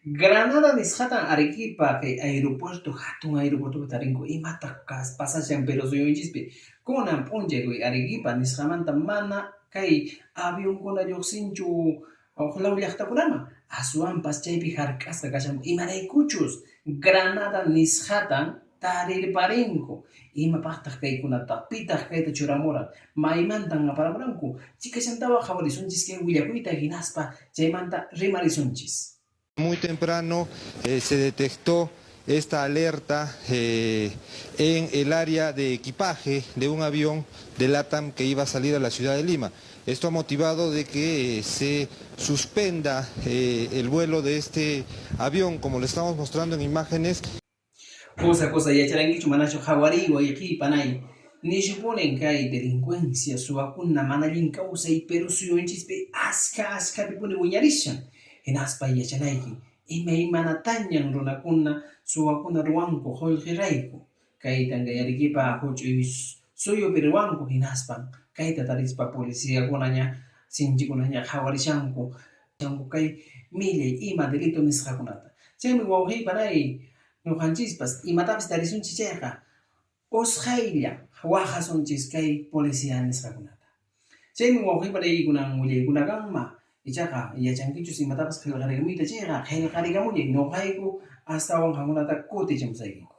Granada nisqatan Arequipa kay aeropuerto, hatun aeropuertopi tarinku. Imataq pasashan Perú suyunchispi? Kunan p'unchay kay Arequipa nisqamanta mana kay avionkuna lluqsinchu huk law llaqtakunaman, aswanpas chaypi hark'asqa kashanku. Imaraykuchus granada nisqatan tarirparinku. Imapaqtaq kaykunata? Pitaq kayta churamuran? Maymantan aparamuranku? Chikachantawan qhawarisunchis kay willakuyta hinaspa chaymanta rimarisunchis. Muy temprano se detectó esta alerta en el área de equipaje de un avión de LATAM que iba a salir a la ciudad de Lima. Esto ha motivado de que se suspenda el vuelo de este avión, como le estamos mostrando en imágenes. Kusa kusa yacharankichu manachu qhawariy wayqiy panay. Nishupunin kay delincuencia suwakuna mana allin kawsay Perú suyunchispi askha askhapipuni wiñarishan. Hinaspa yachanayki imaymanatañan runakuna suwakuna ruwanku qullqirayku. Kaytan kay Arequipa huch'uy suyupi ruwanku hinaspan kayta tarispa policiakunaña sinchikunaña qhawarishanku kay millay ima delito nisqakunata. Chaymi wawqiy panay ñuqanchispas imatapis tarisunchis chayqa usqhaylla waqasunchis kay policía nisqakunata. Chaymi wawqiy panaykunan willaykuna kanman. Ichaqa yachankichus imatapas qillqarikamuyta chayqa qillqarikamullay ñuqayku astawan qankunata kutichimusaykiku.